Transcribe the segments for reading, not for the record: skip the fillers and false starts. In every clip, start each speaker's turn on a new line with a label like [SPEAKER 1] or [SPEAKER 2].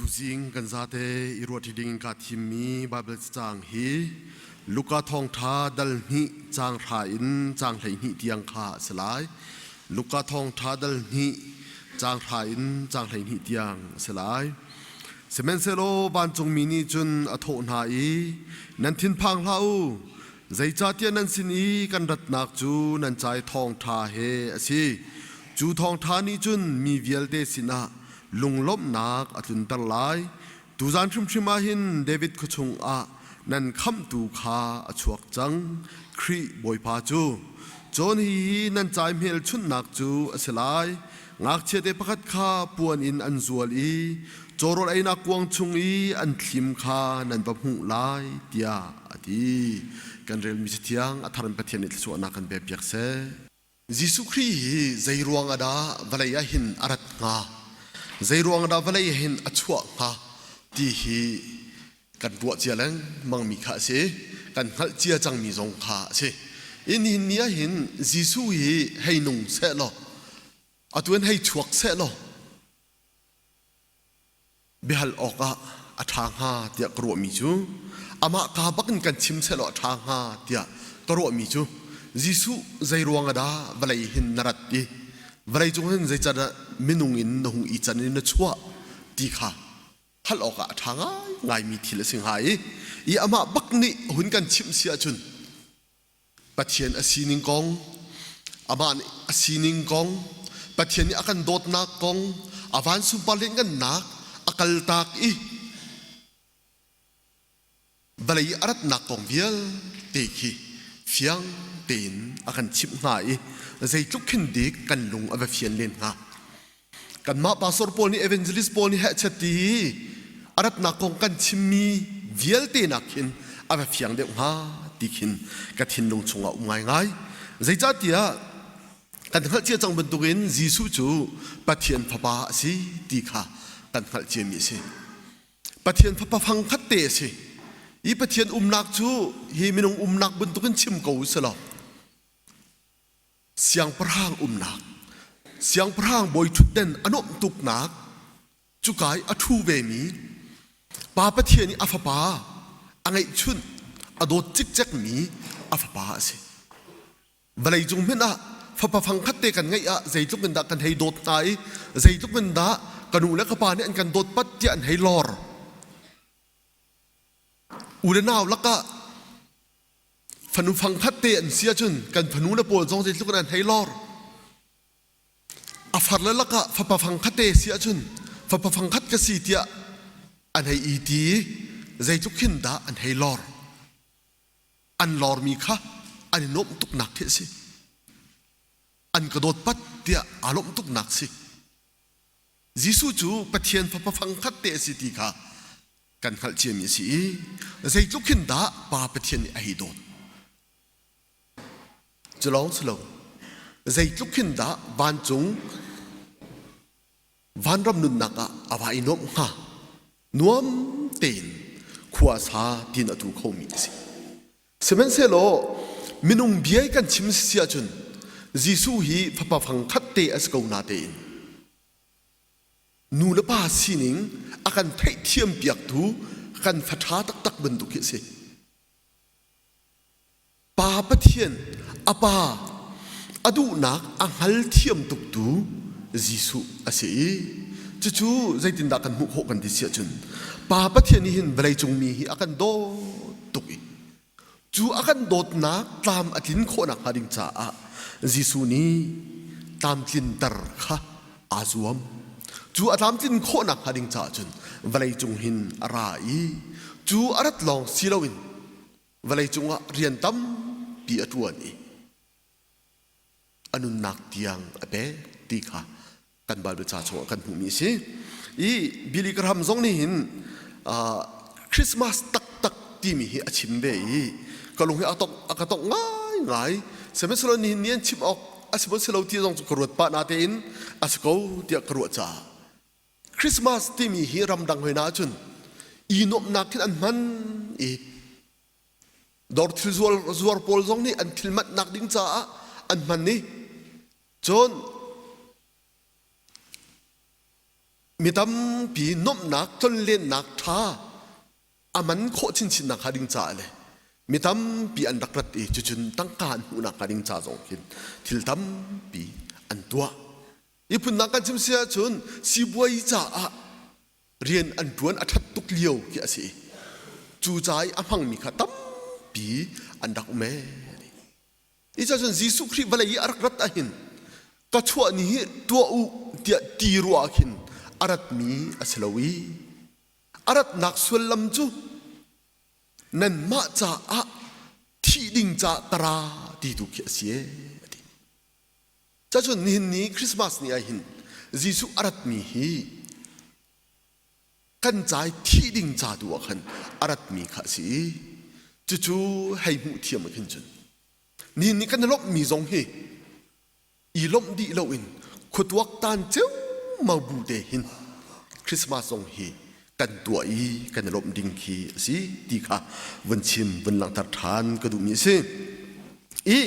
[SPEAKER 1] Tuzing kan zate i ruahṭi ding kaa thimmi Baibal cacang hi Luka thawngṭha dal hnih caang hra in caang 12 tiang kha a si lai. Luka thawngṭha dal hnih caang hra in caang 12 tiang a si lai. Sihmanhsehlaw vancungmi nih cun a thawh hna i, Nan thinphang hlah u, zeicahtiah nan sin i kan ratnak cu nan ca i thawngṭha he a si. Cu thawngṭha nih cun mi vialte sinah lunglawmhnak a tlunter lai. Tuzan hrimhrim ah hin David khuachung ah nan khamhtu kha a chuak cang, Khrih Bawipa cu. Cun hihi nan ca i hmelchunhnak cu a si lai. Ngakchiate pakhat kha puan in an zual i cawrawl einak kuang chung i an thlim kha nan va hmuh lai, tiah a ti. Kan relmi Cathiang a thar in Pathian nih thluachuahnak kan pekpiak seh. Jesuh Khrih hi zeiruang ah dah vawlei ah hin a rat hnga? Zeiruang ah dah vawlei ah hin a chuah hnga? Ti hi kan ruah cia lengmang mi kha a si. Kan hngalh cia cangmi zong kha a si. I nihin ni ah hin Jesuh hi hei nung seh law, atu in hei chuak seh law, biahal awkah a ṭha hnga tiah ka ruahmi cu amah kaa bakin kan chim sehlaw a ṭha hnga tiah ka ruahmi cu Jesuh zei ruang ah dah vawlei hin na rat i vawlei cung hin zeicadah minung in na hung i can i na chuah ti kha hal awkah a ṭha ngaingaimi thil a si hnga i i amah bak nih hun kan chimh si ahcun Pathian a sining kong, amah nih a sining kong, Pathian nih a kan dawtnak kong, a van sunpar lianhngannak a kaltak i vawlei i a ratnak kong vialte khi fiang tein a kan chimh hnga i zeitluk khin dik kan lung a va fian len hnga. Kanmah pastor pawl nih evangelist pawl nih hehchet ti hi a ratnak kong kan chimmi vialte nak khin a va fiang deuh hnga ti khin ka thinlung chungah um ngaingai. Zeicahtiah kan hngalh cia cang bantukin Jesuh cu Pathian Fapa a si ti kha kan hngalh ciami a si. Pathian Fapa fang khat te a si. Hi Pathian umnak cu hi minung umnak bantukin chim ko u selaw Siangpahrang umnak, siangpahrang bawi ṭhutden a nuamh tuknak cuka i a ṭhu vemi Pa Pathian i a fapa a ngeihchunh a dawt cikcekmi a fapa a si. Vawleicung hmanh ah fapa fangkhat te kan ngeih ah zeitluk in dah kan hei dawt hna i zeitluk in dah ka nu le ka pa nih an kan dawt pat tiah an hei lor. U le nau lakah Fanu fangkhat te an si ahcun kan fanu le pawl zong zeitluk in an hei lor. A far le lakah fapa fangkhat te si ahcun fapa fangkhat ka si tiah an hei i ti i zeitluk khin dah an hei lor. An lormi kha an i nuamh tuknak khi a si. An ka dawt pat tiah aa lawmh tuknak si. Jesuh cu Pathian fapa fangkhat te a si ti kha kan hngalh ciami a si i zeitluk khin dah Pa Pathian nih a hei dawt. Cu lawng si lo, zeitluk khin dah vancung vanram nunnak ah a va i nuamh hnga. Nuam tein khua sa tin a tu khomi a si. Sihmanhsehlaw minung bia i kan chim si ahcun Jesuh hi fapa fangkhat te a si ko na tein nu le pa sining a kan theihthiam piaktu kan fa ṭha taktak bantuk hi a si. Pa Pathian a pa a duhnak a hngalthiam tuktu Jesuh a si i cucu zeitindah kan hmuh khawh kan ti si ahcun Pa Pathian nih hin vawleicung mi hi a kan dawt tuk i Cu a kan dawtnak tlam a tlin khawhnak hnga ding caah Jesuh nih tlamtlinter kha aa zuam. Cu a tlamtlin khawhnak hnga ding caah cun vawleicung hin a ra i cu a rat lawng si loin vawleicung ah rian tampi a ṭuan i a nunnak tiang a pek ti kha kan Bible ca chungah kan hmuhmi a si. I Billy Graham zong nih hin Christmas taktak timi hi a chim ve i ka lung hi a tong a ka tongh ngaingai. Sihmanhsehlaw nihin ni an chim awk a si maw si lo ti zong cu ka ruat pah natein a si ko tiah ka ruah caah Christmas timi hi ramdang hoi na ahcun i nuamhnak khin an hman i dawr thil zuar, zuar pawl zong nih an thil manhnak ding caah an hman i cun. Mi tampi nuamhnak tlonlennak ṭha a man khawh chinchin nakhnga ding caah le mi tampi an rak rat i cucun tangka an hmuh nakhnga ding ca zong khin thil tampi an tuah. I phundang kan chim si ahcun sibuai caah rian an ṭuan a ṭhat tuk lio khi a si i cu ca i a hmangmi kha tampi an rak um ee. Hi cun Jesuh Khrih vawlei i a rak rat ahhin ka chuah ni hi tuah u tiah ti ruah ah khin a ratmi a si lo i a ratnak sullam cu nanmah caah thih ding caah ka ra ti tu khi a si ee a ti. Cacun nihin ni Christmas ni ah hin Jesuh a ratmi hi kan ca i thih ding ca tu ah khan a ratmi kha a si i cucu hei hmuh thiam ah khin cun nihin ni kan i lawmhmi zong hi i lawmh dih loin khuatuak tan ceumau bu te hin Christmas zong hi kan tuah i kan i lawmh ding khi a si ti kha vun chim vun langhter ṭhan ka duhmi a si. I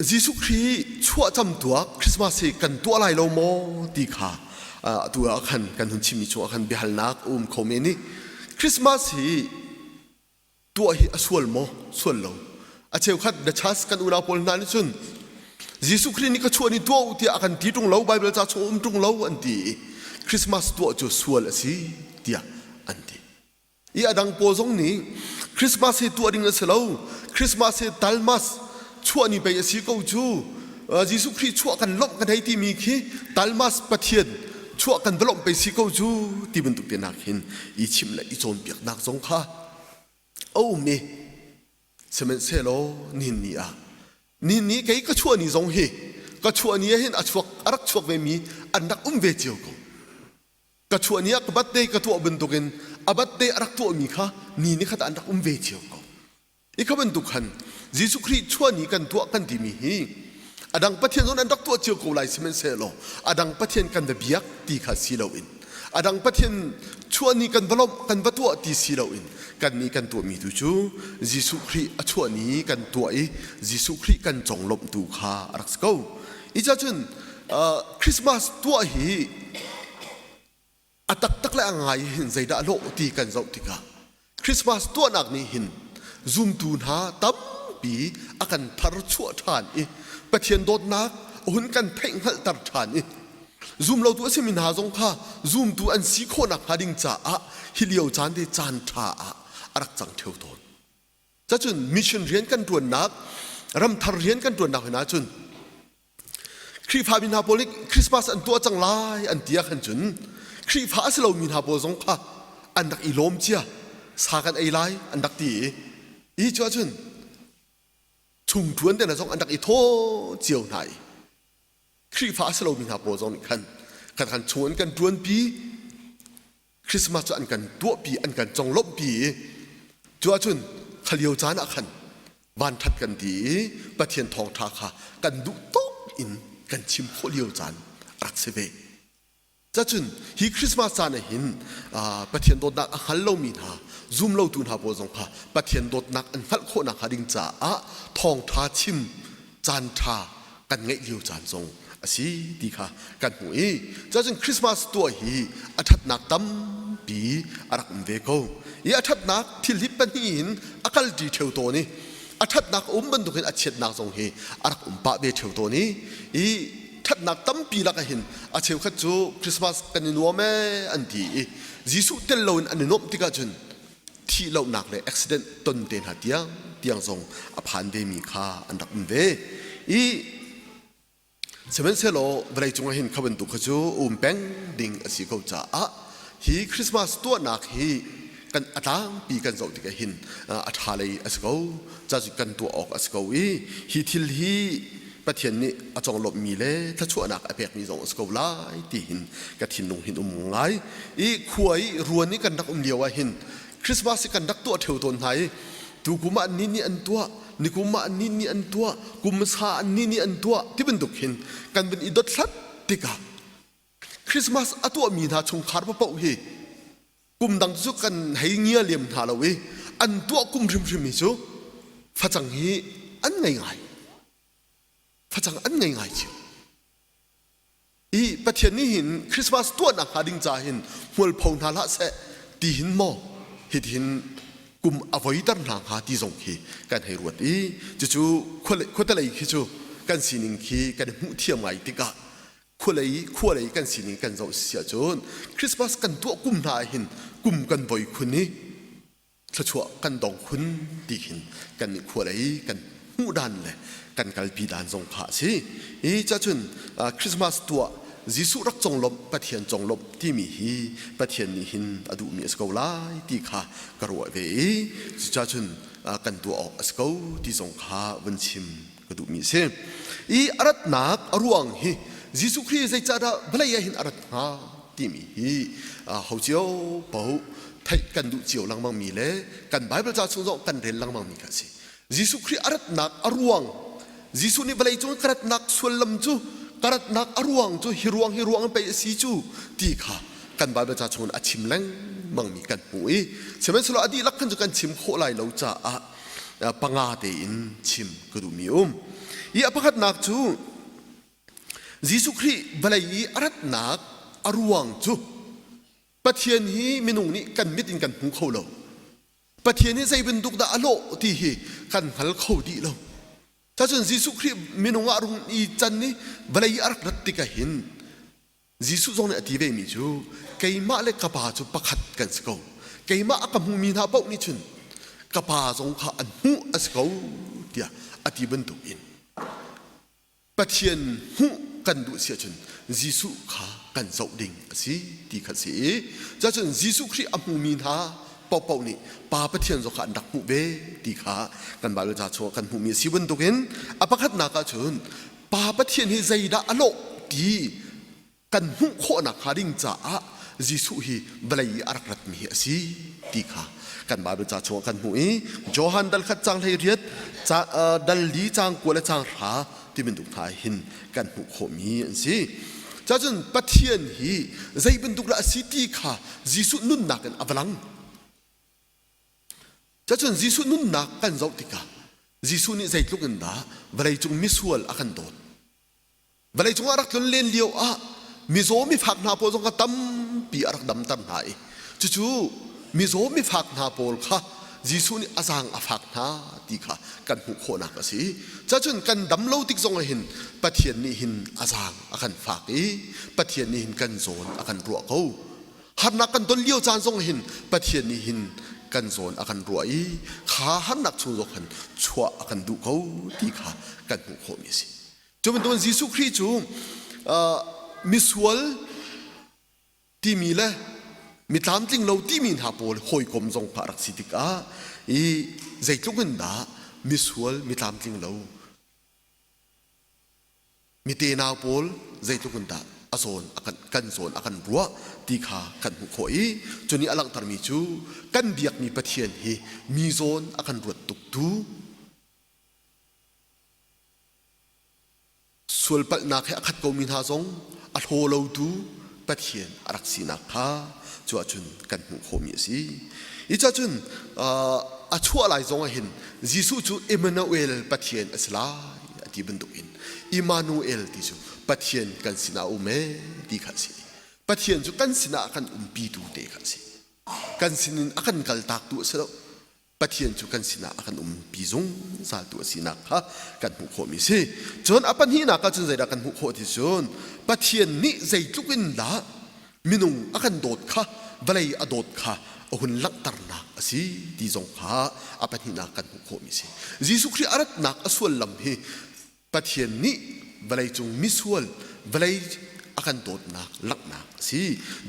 [SPEAKER 1] Jesuh Khrih chuahcam tuak Christmas hi kan tuah lai lo maw ti kha atu ah khan kan hun chimmi chungah khan biahalnak a um kho men i Christmas hi tuah hi a sual maw sual lo a cheukhat the church kan unau pawl hna nih cun Jesuh Khrih nih ka chuah ni tuah u tiah a kan ti ṭung lo Bible ca chung um ṭung lo an ti i Christmas tuah cu sual a si tiah an ti. I a dang pawl zong nih Christmas hi tuah ding a si lo. Christmas hi Talmas chuah ni pei a si ko cu. Jesuh Khrih chuah kan lawmh kan hei timi khi Talmas Pathian chuah kan va lawmh pei si ko cu ti bantuk te nak hin i chimh le i cawnpiaknak zong kha a um i sihmanhsehlaw nihin ni ah nihin ni kei ka chuah ni zong hi ka chuah ni ah hin a chuak a rak chuak ve mi an rak um ve cio ko. Ka chuah ni ah ka birthday ka tuah bantukin a birthday a rak tuahmi kha ni ni khat ah an rak um ve cio ko. I kha bantuk khan Jesuh Khrih chuah ni kan tuah kan timi hi a dang Pathian zong an rak tuah cio ko lai sihmanhsehlaw a dang Pathian kan va biak ti kha si loin a dang Pathian chuah ni kan va lawmh kan va tuah ti si loin kannih kan tuahmi tu cu Jesuh Khrih a chuah ni kan tuah i Jesuh Khrih kan conglawmh tu kha a rak si ko. I cun Christmas tuah hi a taktak le a ngai hin zeidah lawh ti kan zoh tikah Christmas tuahnak nih hin zumtu hna tampi a kan thar chuah ṭhan i Pathian dawtnak a hun kan theihhngalhter ṭhan i zumlotu a simi hna zong kha zumtu an si khawh nakhnga ding caah hi lio caan te caan ṭha ah a rak cang ṭheo tawn. Cacun mission rian kan ṭuannak ramthar rian kan ṭuannak hin ahcun Khrihfa mi hna pawl nih Christmas an tuah cang lai an ti ah khan cun Khrihfa a si lomi hna pawl zong kha an rak i lawm cia sa kan ei lai an rak ti i hi cu ahcun chungṭuan te hna zong an rak i thaw cio hna i Khrihfa a si lomi hna pawl zong nih khan kan khan chung an kan ṭuanpi Christmas cu an kan tuahpi an kan conglawmhpi i cu ahcun kha lio caan ah khan vanṭhat kan ti i Pathian thawngṭha kha kan duh tuk in kan chim khawh lio caan a rak si ve. Cacun hi Christmas caan ah hin Pathian dawtnak a hngal lomi hna zum lotu hna pawl zong kha Pathian dawtnak an hngalh khawh nakhnga ding caah thawngṭha chim caan ṭha kan ngeih lio caan zong a si ti kha kan hmuh i cuahcun Christmas tuah hi a ṭhatnak tampi a rak um ve ko i a ṭhatnak thil hi pahnih in a kalṭi ṭheo tawn i a ṭhatnak a um bantukin a chiatnak zong hi a rak um pah ve ṭheo tawn i i ṭhatnak tampi lakah hin a cheukhat cu Christmas kan i nuam ee an ti i Jesuh tel loin an i nuamh tikah cun thih lohnak le accident ton te hna tiang tiang zong a phan ve mi kha an rak um ve i sihmanhsehlaw vawlei cungah hin kha bantuk kha cu um peng ding a si ko caah hi Christmas tuahnak hi kan a tlangpi kan zoh tikah hin a ṭha lei a si ko ca cu kan tuah awk a si ko i hi thil hi Pathian nih a conglawmhmi le thluachuahnak a pekmi zong a si ko lai ti hin ka thinlung hin um ngai i khua i ruan i kan rak um lio ah hin Christmas hi kan rak tuah ṭheo tawn hna i tukum ah ni nih an tuah nikum ah ni nih an tuah kum sa an ni nih an tuah ti bantuk hin kan vun i dothlat tikah Christmas a tuahmi hna chungkhar paoh hi kum dang cu kan hei ngia liam hna lo i an tuah kum hrimhrim hi cu facang hi an ngei ngai facang an ngei ngai cio. I Pathian nih hin Christmas tuahnak hnga ding ca hin hmualpho hna hlah seh ti hin maw hitihin kum a voiter hna hnga ti zong khi kan hei ruat i cucu khuatelei khi cu kan sining khi kan i hmuh thiam ngai tikah khualei khualei kan sining kan zoh si ahcun Christmas kan tuah kum hna ah hin kum kan voi khun i thluachuah kan dong khun ti khin kan nih khualei kan hmuh dan le kan kalpi dan zong kha a si. Hi cacun Christmas tuah Jesuh rak conglawmh Pathian conglawmh timi hi Pathian nih hin a duhmi a si ko lai ti kha ka ruah ve i cucacun kan tuah awk a si ko ti zong kha vun chim ka duhmi a si. I a ratnak a ruang hi Jesuh Khrih zeicahdah vawlei ah hin a rat hnga timi hi ho cio paoh theih kan duh cio lengmangmi le kan Bible ca chung zong kan rel lengmangmi kha a si. Jesuh Khrih a ratnak a ruang Jesuh nih vawlei cung ka ratnak sullam cu ka ratnak a ruang cu hi ruang hi ruang pei a si cu ti kha kan Bible ca chung in a chim lengmangmi kan hmuh i sihmanhsehlaw a dihlak khan cu kan chim khawh lai lo caah panga tein chim ka duhmi um. I a pakhatnak cu Jesuh Khrih vawlei i a ratnak a ruang cu Pathian hi minung nih kan mit in kan hmu kho lo. Pathian hi zei bantuk dah a lawh ti hi kan hngal kho dih lo. Cacun Jesuh Khrih minung ah rung i can i vawlei i a rak rat tikah hin Jesuh zong nih a ti vemi cu keimah le ka Pa cu pakhat kan si ko. Keimah a ka hmumi hna paoh nih cun ka Pa zong kha an hmuh a si ko tiah a ti bantuk in Pathian hmuh kan duh si ahcun Jesuh kha kan zoh ding a si ti kha a si i cacun Jesuh Khrih a hmumi hna paohpaoh nih Pa Pathian zong kha an rak hmuh ve ti kha kan Baibal ca chungah kan hmuhmi a si bantukin a pakhatnak ahcun Pa Pathian hi zeidah a lawh ti kan hmuh khawhnak hnga ding caah Jesuh hi vawlei i a rak ratmi hi a si ti kha kan Baibal ca chungah kan hmuh i Johan dal khat cang 18 dal li cang 9 le cang 10 ti bantuk hna hin kan hmuh khawhmi an si. Cacun Pathian hi zei bantuk dah a si ti kha Jesuh nunnak in a va lang. Cacun Jesuh nunnak kan zoh tikah Jesuh nih zeitluk in dah vawleicung misual a kan dawt. Vawleicung ah rak tlun len lio ah mizaw mifak hna pawl zong kha tampi a rak damter hna i cucu mizaw mifak hna pawl kha Jesuh nih a zaang a fak hna ti kha kan hmuh khawhnak a si. Cacun kan dam lo tik zong ah hin Pathian nih hin a zaang a kan fak i Pathian nih hin kan zawn a kan ruah ko. Harnak kan ton lio caan zong hin Pathian nih hin kan zawn a kan ruah i kha harnak chung zong khan chuah a kan duh ko ti kha kan hmuh khawhmi a si. Cu bantukin Jesuh Khrih cu misual timi le mi tlamtling lo timi hna pawl hawikom zong kha a rak si tikah i zeitluk in dah misual mi tlamtling lo mi tenau pawl zeitluk in dah a zawn a kan kan zawn a kan ruah ti kha kan hmuh khawh i cu nih a langhtermi cu kan biakmi Pathian hi mi zawn a kan ruat tuktu Sualpalhnak he a khat komi hna zong a hlaw lotu Pathian a rak sinak kha cu ahcun kan hmuh khawhmi a si. Hi cacun a chuah lai zong ah hin Jesuh cu Emmanuel Pathian a si lai a ti bantukin Immanuel ti cu Pathian kan sinah a um ee ti kha a si. Pathian cu kan sinah a kan umpitu te kha a si. Kan sinin a kan kaltaktu a si lo. Pathian cu kan sinah a kan umpi zungzaltu a sinak kha kan hmuh khawhmi a si. Cun a pahnihnak ah cun zeidah kan hmuh khawh ti cun Pathian nih zeitluk in dah minung a kan dawt kha vawlei a dawt kha a hun langhternak a si ti zong kha a pahnihnak kan hmuh khawhmi a si. Jesuh Khrih a ratnak a sullam hi Pathian nih vawleicung misual vawlei a kan dawtnak langhnak a si.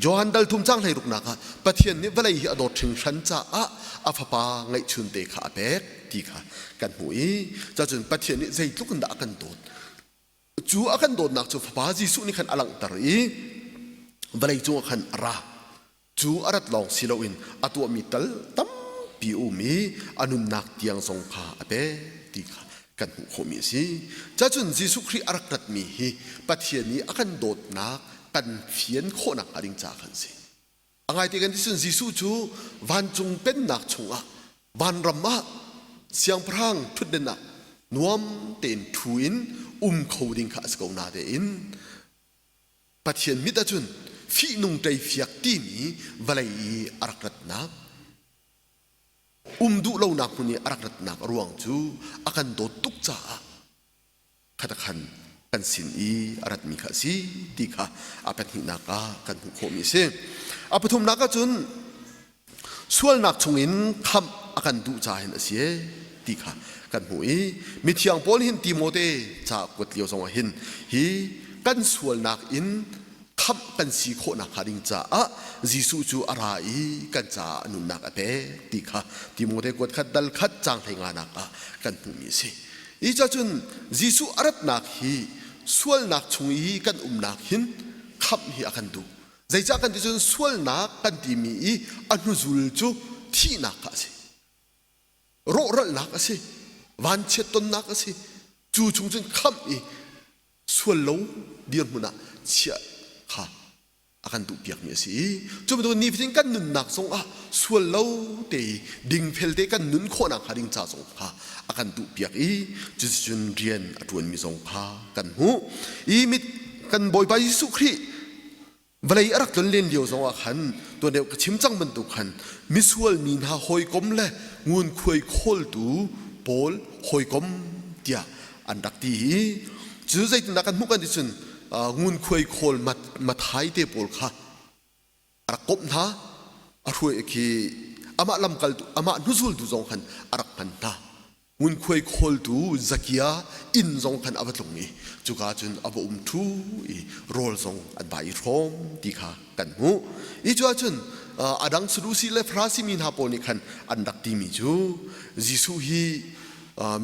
[SPEAKER 1] Johan dal thum cang 16nak ah Pathian nih vawlei hi a dawt hringhran caah a fapa ngeihchunte kha a pek ti kha kan hmuh i cacun Pathian nih zeitluk in dah a kan dawt cu a kan dawtnak cu fapa Jesuh nih khan a langhter i vawlei cungah khan a ra. Cu a rat lawng si loin a tuahmi tal tampi a um i a nunnak tiang zong kha a pek ti kha kan hmuh khawhmi a si. Cacun Jesuh Khrih a rak ratmi hi Pathian i a kan dawtnak kan fian khawhnak hnga ding caah khan a si. A ngaite kan ti cun Jesuh cu vancung pennak chungah vanram ah siangpahrang ṭhutden ah nuam tein ṭhu in um kho ding kha a si ko natein. Pathian mit ahcun fihnung ṭeifiak timi vawlei i a rak ratnak, um duh lonak hmun i a rak ratnak a ruang cu a kan dawt tuk caah khatakhan kan sin i a ratmi kha a si ti kha a pahnihnak ah kan hmuh khawhmi a si. A pathumnak ahcun sualnak chungin khamh a kan duh ca hin a si e ti kha kan hmuh i mithiang Paul hin Timote ca kuat lio zongah hin hi kan sualnak in khamh kan si khawhnak hnga ding caah Jesuh cu a ra i kan caah a nunnak a pek ti kha Timote kuat khat dal khat caang hlei nganak ah kan hmuhmi a si. Hi ca cun Jesuh a ratnak hi sualnak chung i kan umnak hin khamh hi a kan duh. Zeicah kan ti cun sualnak kan timi i a hnuzul cu thihnak kha a si. Rawhralhnak a si. Vanchiat tonnak a si. Cu chung cun khamh i sual lo dirhmun ah chiah kha a kan duhpiakmi a si i cu bantuk nifatin kan nunnak zongah sual lo te i dingfel te kan nun khawhnak hnga ding ca zong kha a kan duhpiak i cuticun rian a ṭuanmi zong kha kan hmuh i mit kan Bawipa Jesuh Khrih vawlei a rak tlon len lio zongah khan tuan deuh ka chim cang bantuk khan misual mi hna hawikom le ngunkhuai khawltu pawl hawikom tiah an rak ti i cu zeitindah kan hmuh kan ti cun ngunkhuai khawl Mathai te pawl kha a rak komh hna a hruai khi amah lamkaltu amah hnuzultu zong khan a rak hman hna ngunkhuai khawltu Zakia inn zong khan a va tlung i cuka cun a va um ṭhu i rawl zong an va i hrawm ti kha kan hmuh. I cu ahcun a dang Sadusi le Farasi mi hna pawl nih khan an rak timi cu Jesuh hi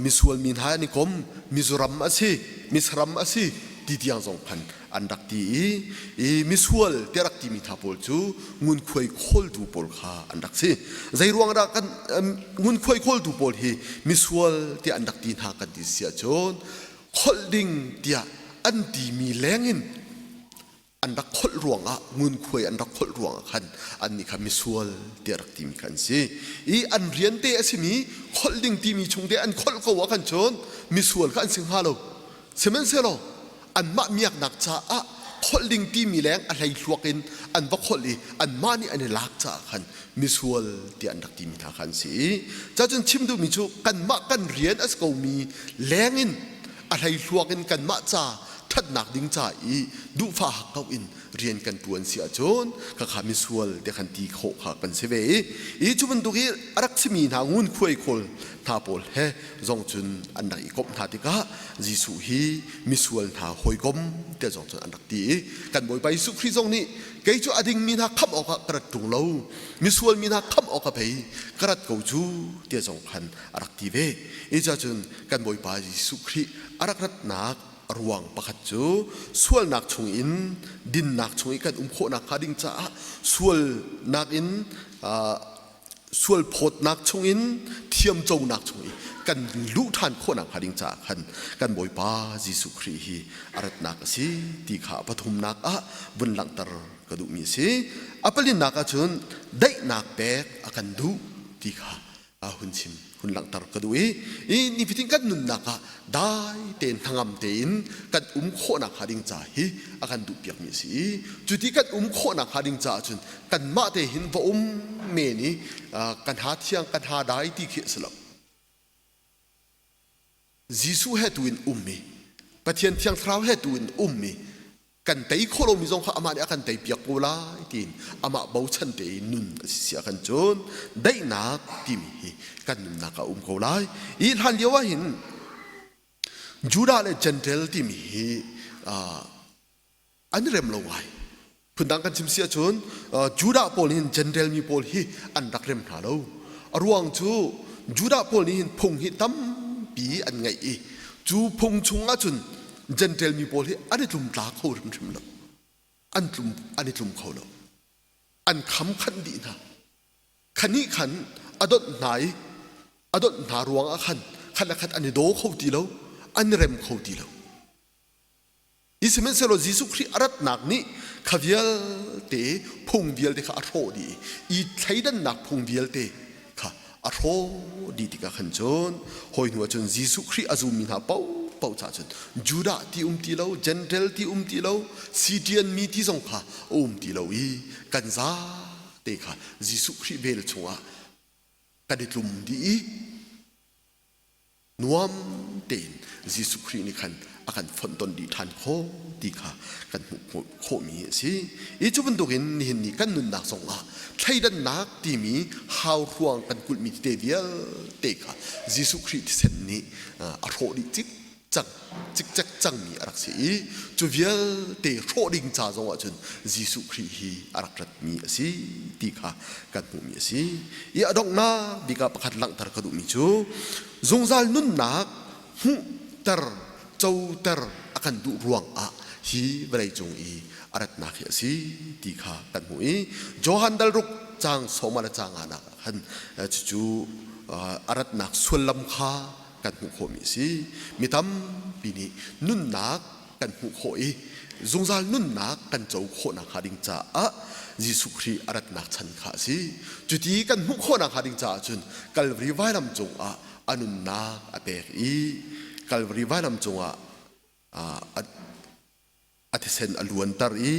[SPEAKER 1] misual mi hna an i kom, Mizoram a si, Misaram a si ti tiang zong khan an rak ti i, i misual tiah rak timi hna pawl cu ngunkhuai khawltu pawl kha an rak si. Zeiruang dah kan ngunkhuai khawltu pawl hi misual tiah an rak ti hna kan ti si ahcun kholh ding tiah an timi lengin an rak kholh ruangah ngunkhuai an rak kholh ruangah khan annih kha misual tiah rak timi kha an si. I an rian te a simi kholh ding timi chung te an kholh ko ah khan cun misual kha an si hnga lo. Sihmanhsehlaw anmah miaknak caah kholh ding timi leng a hleihluak in an va kholh i anmah nih an i lak caah khan misual tiah an rak timi hna kha an si i cacun chim duhmi cu kanmah kan rian a si komi leng in a hleihluak in kanmah ca ṭhatnak ding ca i duhfah hakkauh in rian kan ṭuan si ahcun khakha misual tiah khan ti khawh kha kan si ve i i cu bantuk i a rak simi hna ngunkhuai khawl hna pawl he zong cun an rak i komh hna tikah Jesuh hi misual hna hawikom tiah zong cun an rak ti i kan Bawipa Jesuh Khrih zong nih kei cu a dingmi hna khamh awkah ka rat ṭung lo misual mi hna khamh awkah pei ka rat ko cu tiah zong khan a rak ti ve. I cun kan Bawipa Jesuh Khrih a rak ratnak a ruang pakhat cu sualnak chungin dinnak chung i kan um khawhnak hnga ding caah sualnak in sualphawtnak chungin thiamconak chung i kan luh ṭhan khawhnak hnga ding caah khan kan Bawipa Jesuh Khrih hi a ratnak a si ti kha a pathumnak ah vun langhter ka duhmi a si. A palinnak ah cun daihnak pek a kan duh ti kha hun chim hun langhter ka duh i i nifatin kan nunnak ah dai tein hnangam tein kan um khawhnak hnga ding ca hi a kan duhpiakmi a si i cuti kan um khawhnak hnga ding caah cun kanmah te hin va um men i kan ha thiang kan ha dai ti khi a si lo. Jesuh he tu in um i Pathian Thiang Thlarau he tu in um i kan tei khawh lomi zong kha amah nih a kan tei piak ko lai tiin amah bochan te i nun a si si ah khan cun daihnak timi hi kan nunnak ah a um ko lai. I hlan lio ah hin Judah le Gentile timi hi an i rem lo ngai. Phundang kan chim si ahcun Judah pawl nih hin Gentile mi pawl hi an rak rem hna lo. A ruang cu Judah pawl nih hin phung hi tampi an ngeih i cu phung chung ahcun Gentile mi pawl hi an i tlumtla kho hrimhrim lo. An tlum an i tlum kho lo. An kham khanh dih hna. Khanih khan a donh hna i a donh hna ruang ah khan khat le khat an i daw kho ti lo, an i rem kho ti lo. Hi sihmanhsehlaw Jesuh Khrih a ratnak nih kha vialte phung vialte kha a hrawh dih i thleidannak phung vialte kha a hrawh dih tikah khan cun hawi hnu ah cun Jesuh Khrih a zummi hna paoh paoh caah cun Judah ti um ti lo, Gentile ti um ti lo, Sitian mi ti zong kha a um ti lo i kan zate kha Jesuh Khrih vel chungah kan i tlum dih i nuam tein Jesuh Khrih nih khan a kan fonhtonh dih ṭhan khawh ti kha kan hmuh khawhmi a si. I cu bantukin nihin ni kan nunnak zongah thleidannak timi hauhruang kan kulhmi tete vialte kha Jesuh Khrih thisen nih a hrawh dih cikcek cikcek cangmi a rak si i cu vialte hrawh ding ca zongah cun Jesuh Khrih hi a rak ratmi a si ti kha kan hmuhmi a si. I a donghnak bik ah pakhat langhter ka duhmi cu zungzal nunnak hmuhter coter a kan duh ruangah hi vawleicung i a ratnak hi a si ti kha kan hmuh i Johan dal ruk caang sawma le caang nganak ah khan cucu a ratnak sullam kha kan hmuh khawhmi a si. Mi tampi nih nunnak kan hmuh khawh i zungzal nunnak kan co khawhnak hnga ding caah Jesuh Khrih a ratnak chan kha a si. Cuti kan hmuh khawhnak hnga ding caah cun Kalvari vailam cungah a nunnak a pek i Kalvari vailam cungah a thisen a luanter i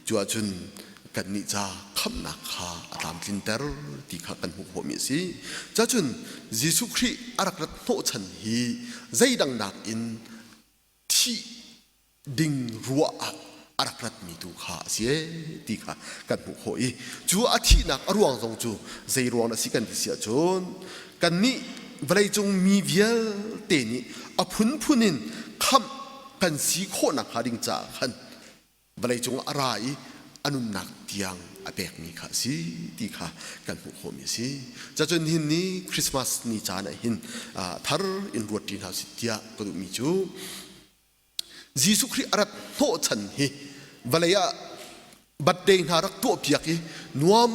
[SPEAKER 1] cu ahcun kannih ca khamhnak kha a tlamtlinter ti kha kan hmuh khawhmi a si. Cacun Jesuh Khrih a rak rat hnawhchan hi zeidang nakin thih ding ruah ah a rak ratmi tu kha a si ti kha kan hmuh khawh i cu a thihnak a ruang zong cu zei ruang a si kan ti si ahcun kannih vawleicung mi vialte nih a phunphun in khamh kan si khawhnak hnga ding caah khan vawleicung ah a ra i a nunnak tiang a pekmi kha a si ti kha kan hmuh khawhmi a si. Cacun hin ni Christmas ni caan ah hin thar in ruat ṭi hna usih tiah ka duhmi cu Jesuh Khrih a rat hnawhchan hi vawlei ah birthday hna rak tuahpiak i nuam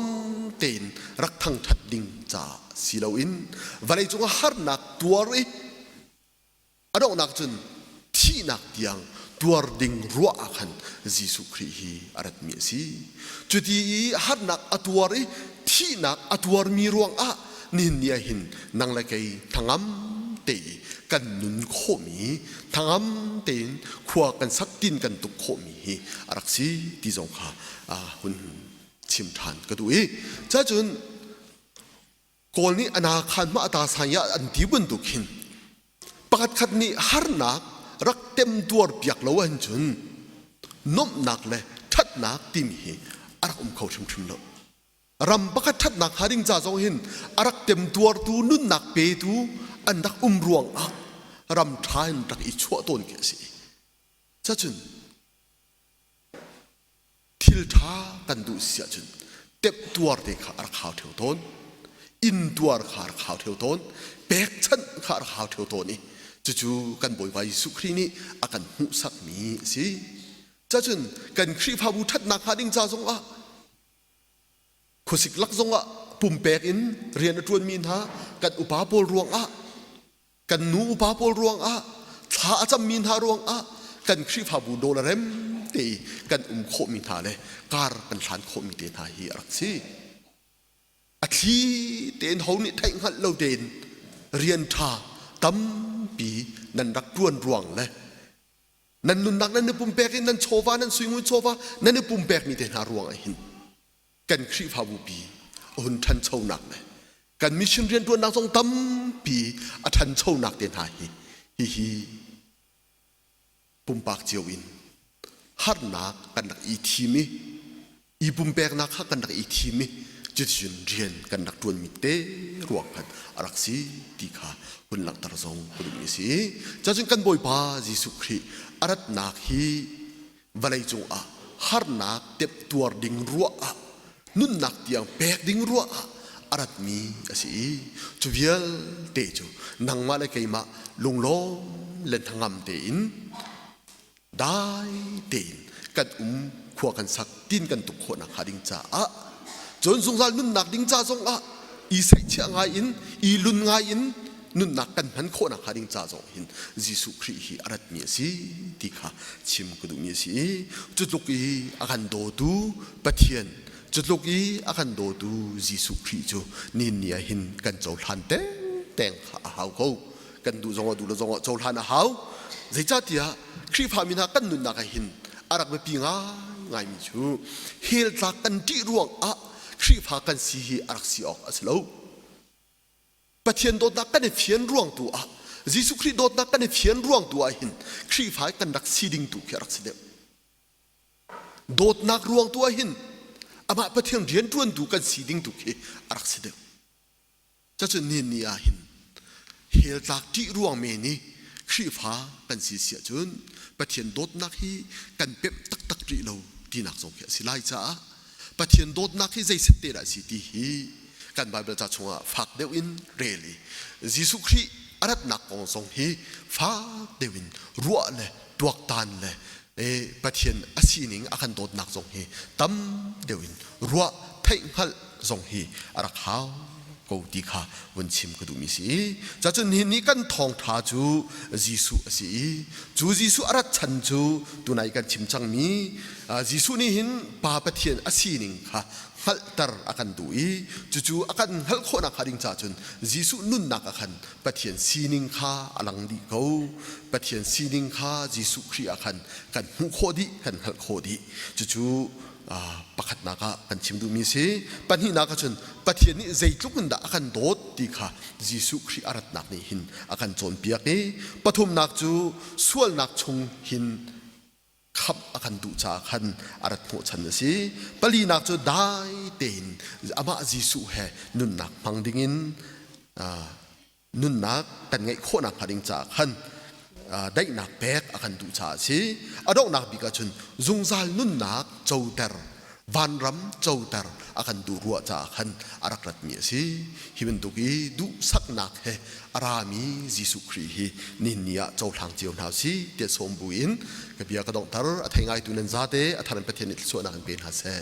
[SPEAKER 1] tein rak thangṭhat ding caah si loin vawleicung ah harnak tuar i A donghnak cun thihnak tiang tuar ding ruah ah khan Jesuh Khrih hi a ratmi a si. Cuti i harnak a tuar i thihnak a tuarmi ruangah nihin ni ah hin nang le kei hnangam te i kan nun khawhmi, hnangam tein khua kan sak tin kan tuk khawhmi hi a rak si ti zong kha hun chim ṭhan ka duh i cacun Kawl nih ana khan ma ata sang ya an ti bantuk hin pakhat khat nih harnak rak temtuar piak lo ahcun nuamhnak le ṭhatnak timi hi a rak um kho hrimhrim lo. Ram pakhat ṭhatnak hnga ding ca zong hin a rak temtuartu nunnak petu an rak um ruang ah ram ṭha in rak i chuah tawn khi a si. Cacun Thil ṭha kan duh si ahcun temhtuar te kha a rak hau ṭheo tawn. Intuar kha a rak hau ṭheo tawn. Pekchanh kha a rak hau ṭheo tawn i cucu kan Bawipa Jesuh Khrih nih a kan hmuhsakmi a si. Cacun kan Khrihfabu ṭhatnak hnga ding ca zongah khuasik lak zongah pumpek in rian a ṭuanmi hna kan upa pawl ruangah kan nu upa pawl ruangah thla a cammi hna ruangah kan Khrihfabu dawl a rem te i kan um khawhmi hna le kar kan hlan khawhmi te hna hi a rak si. A thli tein ho nih theih hngalh lo tein rian ṭha tampi nan rak ṭuan ruang le nan nunnak nan i pumpek i nan chawva nan suingun chawva nan i pumpekmi te hna ruangah hin kan Khrihfabu pi a hun ṭhanchonak le kan mission rianṭuannak zong tampi a ṭhanchonak te hna hi hihi pumpak cio in harnak kan rak i thim i i pumpeknak kha kan rak i thim i cuticun rian kan rak ṭuanmi te ruang khan a rak si ti kha hun langhter zong ka duhmi a si. Cacun kan Bawipa Jesuh Khrih a ratnak hi vawleicung ah harnak temtuar ding ruah ah nunnak tiang pek ding ruah ah a ratmi a si i cu vialte cu nangmah le keimah lunglawm le hnangam tein dai tein kan um khua kan sak tin kan tuk khawhnak hnga ding caah cun zungzal nunnak ding ca zongah i seihchiah ngai in i lun ngai in nunnak kan hman khawhnak hnga ding ca zong hin Jesuh Khrih hi a ratmi a si ti kha chim ka duhmi a si i cu tluk i a kan dawtu Pathian cu tluk i a kan dawtu Jesuh Khrih cu nin ni ah hin kan cohlan tengteng kha a hau ko. Kan duh zongah duh lo zongah cohlan a hau. Zeicahtiah Khrihfami hna kan nunnak ah hin a rak biapi ngaingaimi cu hell tlak kan ṭih ruangah Khrihfa kan si hi a rak si awk a si lo. Pathian dawtnak kan i fian ruang tu ah, Jesuh Khrih dawtnak kan i fian ruang tu ah hin Khrihfa kan rak si ding tu khi a rak si deuh. Dawtnak ruang tu ah hin amah Pathian rianṭuantu kan si ding tu khi a rak si deuh. Cacun nihin ni ah hin hell tlak ṭih ruang men i Khrihfa kan si si ahcun Pathian dawtnak hi kan pemh taktak rih lo tinak zong khi a si lai caah Pathian dawtnak hi zeiset te dah a si ti hi kan Baibal ca chungah fak deuh in rel i Jesuh Khrih a ratnak kong zong hi fak deuh in ruah le tuaktan le Pathian a sining a kan dawtnak zong hi tam deuh in ruah theih hngalh zong hi a rak hau ko ti kha vun chim ka duhmi si. Cacun nihin ni kan thawngṭha cu Jesuh a si i cu Jesuh a rat chan cu tunai kan chim cangmi Jesuh nih hin Pa Pathian a sining kha hngalhter a kan duh i cucu a kan hngalh khawhnak hnga ding caah cun Jesuh nunnak ah khan Pathian sining kha a lang dih ko. Pathian sining kha Jesuh Khrih ah khan kan hmuh khawh dih, kan hngalh khawh dih. Cucu pakhatnak ah kan chim duhmi a si. Pahnihnak ah cun Pathian nih zeitluk in dah a kan dawt ti kha Jesuh Khrih a ratnak nih hin a kan cawnpiak i pathumnak cu sualnak chung hin khamh a kan duh caah khan a rat hnawhchan a si. Palinak cu dai tein amah Jesuh he nunnak hmang dingin nunnak kan ngeih khawhnak hnga ding caah khan daihnak pek a kan duh caah a si. A donghnak bik ahcun zungzal nunnak coter, vanram coter a kan duh ruah caah khan a rak ratmi a si. Hi bantuk i duhsaknak he a rami Jesuh Khrih hi nihin ni ah cohlang cio hna usih tiah sawm buin ka bia ka donghter. A thei ngaitu nan zate a thar in Pathian nih thluachuahnak in pe hna seh.